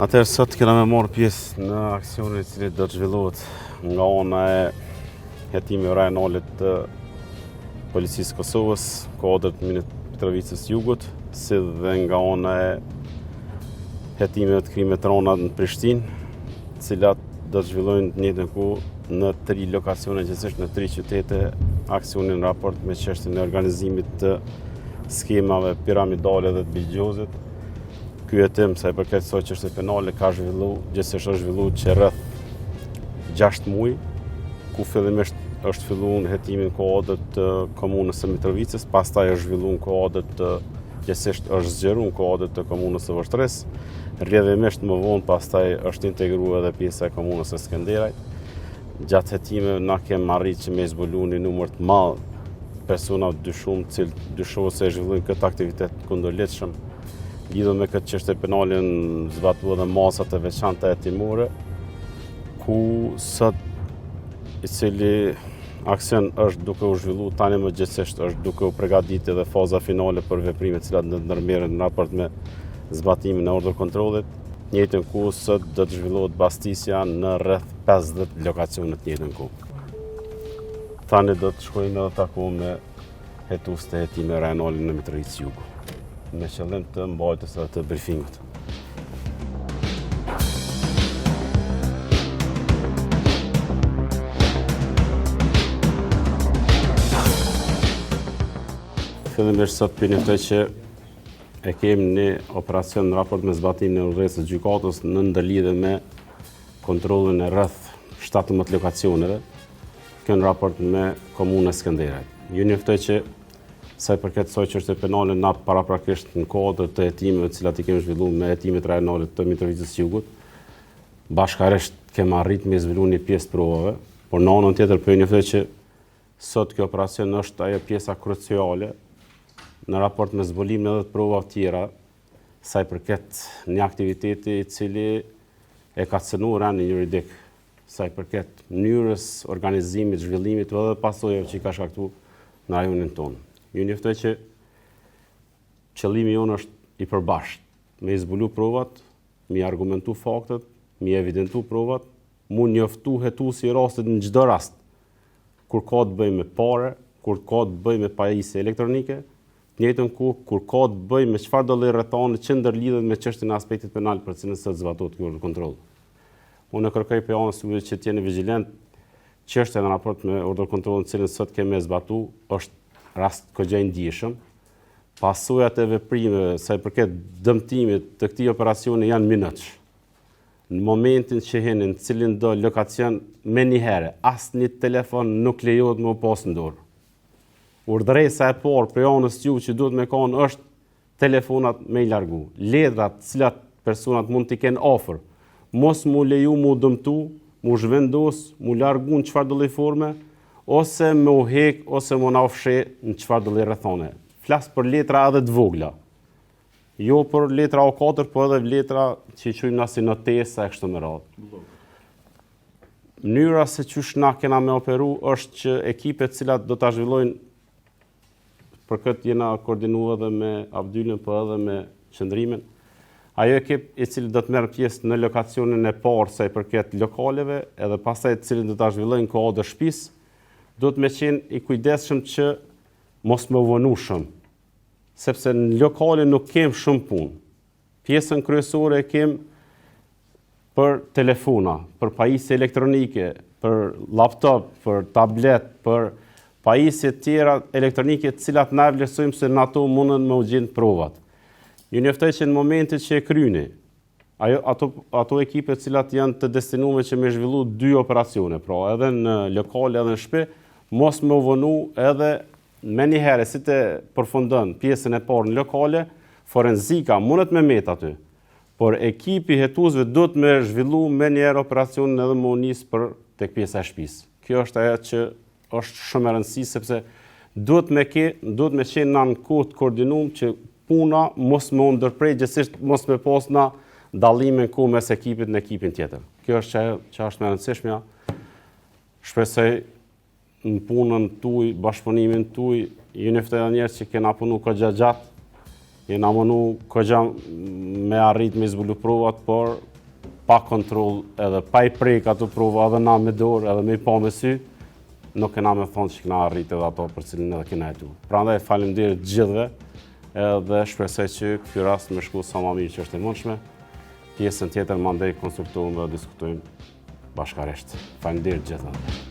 Atëherë sot kena me marrë pjesë në aksionin i cili do të zhvillohet nga ana e hetimeve rajonale të Policisë Kosovës, kuadër të Mitrovicës Jugut, si dhe nga ana e hetimeve të krimeve të rënda në Prishtinë, të cilat do të zhvillojnë të njëjtën kohë në tri lokacione, gjegjësisht në tri qytete, aksionin në raport me çështjen e organizimit të skemave piramidale dhe të bixhozit. Ky hetim sa i përket kësaj çështje penale ka zhvillu, gjegjësisht është zhvillu që rreth 6 muaj, ku fillimisht është fillu në hetimin kuadër të komunës së Mitrovicës, pastaj është zhvillu në kuadër të gjegjësisht është zgjeru në kuadër të komunës së Vushtrrisë, rrjedhimisht më vonë pastaj është integru edhe pjesa e komunës së Skenderajt. Gjatë hetimeve na kem arrit që me zbulu një numër të madh persona të dyshum, të cilët dyshohet se e zhvillojnë këtë aktivitet kundërligjshëm. Lidhur me këtë çështje penale janë zbatu edhe masat e veçanta hetimore, ku sot i cili aksion është duke u zhvillu tani më gjegjësisht është duke u pregadit edhe faza finale për veprime cilat do të ndërmerren në raport me zbatimin e urdhër kontrollit. Njëjtën kohë sot do të zhvillohet bastisja në rreth 50 lokacione të njëjtën kohë. Tani do të shkojmë edhe takohemi me hetues të hetimeve rajonale në Mitrovicë Jugu, me qëllim të mbajtjes edhe të briefingut. Fillimisht sot po njoftoj që e kemi një operacion në raport me zbatimin e urdhëresës së gjykatës në ndërlidhje me kontrollin e rreth 17 lokacioneve, kjo në raport me komunën e Skenderajt. Ju njoftoj që sa i përket kësaj çështje penale na paraprakisht në kuadër të hetimeve të cilat i kemi zhvilluar me hetimet rajonale të Mitrovicës së Jugut, bashkarisht kemi arrit me zbulu një pjesë provave, por në anën tjetër po ju njoftoj që sot kjo operacion është ajo pjesa kruciale në raport me zbulimin edhe të provave tjera sa i përket një aktiviteti i cili e ka cënu rendin juridik sa i përket mënyrës, organizimit, zhvillimit edhe pasojave që i ka shkaktu në rajonin tonë. Ju njoftoj që qëllimi jonë është i përbashkët, me i zbulu provat, me i argumentu faktet, me i evidentu provat, mu njoftu hetuesi i rastit në çdo rast, kur ka të bëjë me pare, kur ka të bëjë me pajisje elektronike, të njëjtën kohë kur ka të bëjë me çfarëdo lloj rrethane që ndërlidhet me çështjen e aspektit penal për të cilën sot zbatohet ky urdhër kontroll. Unë kërkoj prej anës juaj që të jeni vigjilent, çështja në raport me urdhër kontrollin të cilën sot kemi zbatu është rast goxha i ndjeshëm. Pasojat e veprimeve sa i përket dëmtimit të këtij operacioni janë minutësh. Në momentin që hini në cilin do lokacion menjëherë, asnjë telefon nuk lejohet me u pas në dorë. Urdhëresa e parë prej anës ju që duhet me kanë është telefonat me i largu. Letrat të cilat personat mund t'i kenë afër, mos mu leju mu dëmtu, mu zhvendos, mu largu në çfarëdo lloj forme, ose me u hek, ose mu na fshi në çfarëdo lloj rrethane. Flas për letra edhe të vogla. Jo për letra A4, po edhe letra që i quajmë na si notesa e kështu me radhë. Mënyra se qysh na kena me operu është që ekipet cilat do ta zhvillojnë për këtë jena koordinu edhe me Abdylin, po edhe me Qëndrimin. Ajo ekip i cili do të merr pjesë në lokacionin e parë sa i përket lokaleve, edhe pastaj të cilin do ta zhvillojnë në kuadër shtëpisë, duhet me qenë i kujdesshëm që mos me u vonu shumë, sepse në lokale nuk kem shumë punë. Pjesën kryesore e kem për telefona, për pajisje elektronike, për laptop, për tablet, për... pajisje tjera elektronike të cilat na e vlerësojmë se në ato mundën me u gjenë provat. Ju njoftoj që në momentin që e kryni, ajo, ato, ato ekipe të cilat janë të destinume që me zhvillu dy operacione, pra edhe në lokale edhe në shpi, mos me u vonu edhe menjëherë si të përfundon pjesën e parë në lokale, forenzika mundet me met aty, por ekipi hetuesve duhet me zhvillu menjëherë operacionin edhe me u nis për tek pjesa e shtëpisë. Kjo është ajo që është shumë e rëndësishme sepse duhet me ke, duhet me qenë në kohë të koordinum që puna mos me u ndërpre, gjithsesi mos me pas na dallime në kohë mes ekipit në ekipin tjetër. Kjo është që, që është më e rëndësishmja. Shpresoj në punën tuj, bashkëpunimin tuj, ju njoftoj edhe njerëz që kena punu kogja gjatë, jena munu kogja me arrit me zbulu provat, por pa kontrol edhe pa i prek ato prova edhe na me dorë edhe me i pa me sy, nuk kena me thonë që kena arrit edhe ato për cilin edhe kena hetu. Prandaj, faleminderit gjithve edhe shpresoj që ky rast me shku sa ma mirë që është e mundshme. Pjesën tjetër mandej konsultohem dhe diskutojmë bashkarisht. Faleminderit gjithëve.